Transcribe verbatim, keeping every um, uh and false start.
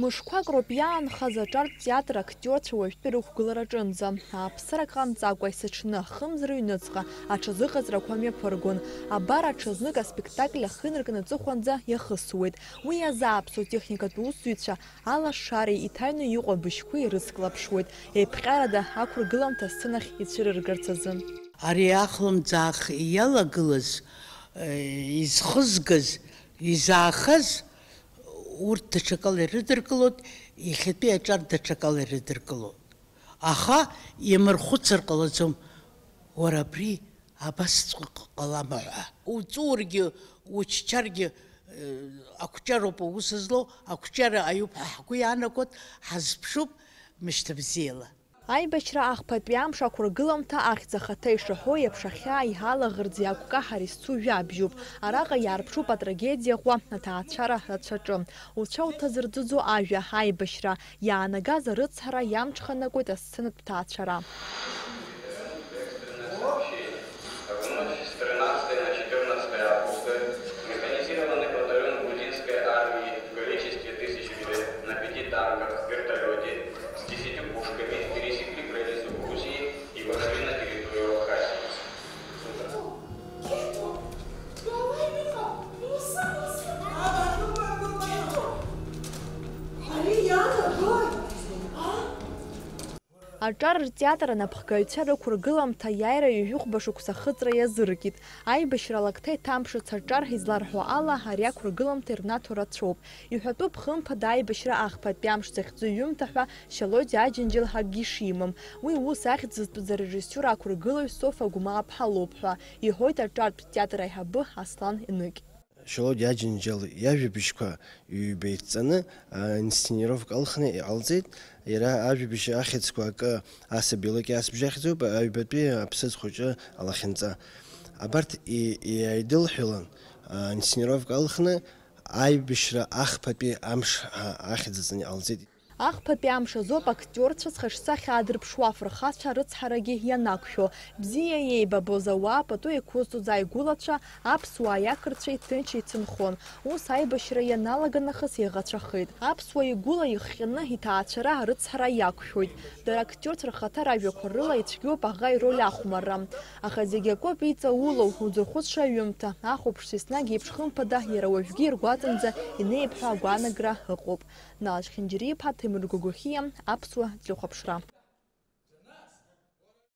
Мышқәак роуп иаанхаз аҿартә театр актиорцәа уажәтәи рықәгылараҿынӡа. Ааԥсарак ҟамҵакәа, есыҽны, хымз рыҩныҵҟа аҽазыҟаҵарақәа мҩаԥыргон. Абар, аҽазнык аспектакль ахы инаркны аҵыхәанӡа иахысуеит. Уи иазааԥсоу атехникатә усзуҩцәа алашареи иҭаҩны иҟоу абыжьқәеи рыцклаԥшуеит. Еиԥҟьарада ақәыргыламҭа асценахь ицәырыргарц азы. Ари ахлымӡаах иалагылаз, изхызгаз, изаахаз, урҭ даҽакала ирыдыркылоит, иахьатәи аҿар даҽакала ирыдыркылоит. Аха имырхәыцыр ҟалаӡом, уара абри абасҵәҟьа ҟалама ҳәа. Уҵәуаргьы, уччаргьы, э, ақәҿиароуп аус злоу, ақәҿиара аиуп ҳәа ҳгәы иаанагоит, ҳазԥшуп мышьҭа бзиала. Аибашьра ахԥатәи амш ақәыргыламҭа ахьӡ ахаҭа ишаҳәо еиԥш ахьаа иҳалагарц иақәкаҳар изцу жәабжьуп. Араҟа иаарԥшуп атрагедиа ӷәӷәа, аҭаацәара рацәаҿы. Уцәа уҭазырӡыӡо ажәа, аибашьра, иаанагаз арыцҳара иамҽханакуеит асценатә ҭаацәара. В ночь с тринадцатого на четырнадцатое августа механизированный батальон грузинской армии в количестве тысячи человек на пяти танках, вертолете с десятью пушками пересекли границу Грузии и вошли на территорию Абхазии. Ари иаанагои? Аҿар ртеатр анапхгаҩцәа рықәыргыламҭа аиааира ҩажәихәба шықәса ахыҵра иазыркит. Аибашьра алакҭа иҭамԥшыц аҿар изларҳәо ала, ари ақәыргыламҭа ирнаҭо рацәоуп. Иҳәатәуп, хымԥада, аибашьра ахԥатәи амш захьӡу ҩымҭа ҳәа Шьалодиа Аџьынџьал акгьы ишимам. Уи ус ахьӡ зтәыз арежиссиор ақәыргылаҩ Софа Гәмааԥҳа лоуп ҳәа иҳәоит аҿартә театр аиҳабы Аслан Енык. Шьалодиа Аџьынџьал иажәабжьқәа ҩба иҭҵаны, а, инсценировка алхны иҟалҵеит. Иара ажәабжь ахьӡқәа акы, Асаби лакьа асбжьы ахьӡуп, аҩбатәи Аԥсыӡ хәыҷы алахьынҵа. Абарҭ и-, иааидылҳәалан, а, инсценировка алхны аибашьра ахԥатәи амш, а, ахьӡ аҵаны иҟалҵеит. Ахԥатәи амш азоуп актиорцәа зхаҿсахьа аадырԥшуа афырхацәа рыцҳарагьы ианақәшәо, бзиа иеибабоз ауаа пату иқәызҵоз аигәылацәа аԥсуаа иақырцәеи ҭынч еицынхон. Ус аибашьра ианалага нахыс иаӷацәахеит. Аԥсуа игәыла ихҟьаны иҭаацәара арыцҳара иақәшәоит. Дара актиорцәа рхаҭа ражәақәа рыла ицәгьоуп аӷа ироль ахәмарра. Аха зегь акоуп иҵаулоу, узырхәыцша аҩымҭа, ахәаԥшцәа еснагь еиԥш хымԥада, иара уажәгьы иргәаҵанӡа инеип ҳәа агәаанагара ыҟоуп. Нал Чхинджери-иԥҳа, Ҭемыр Гогохиа, Аԥсуа телехәаԥшра.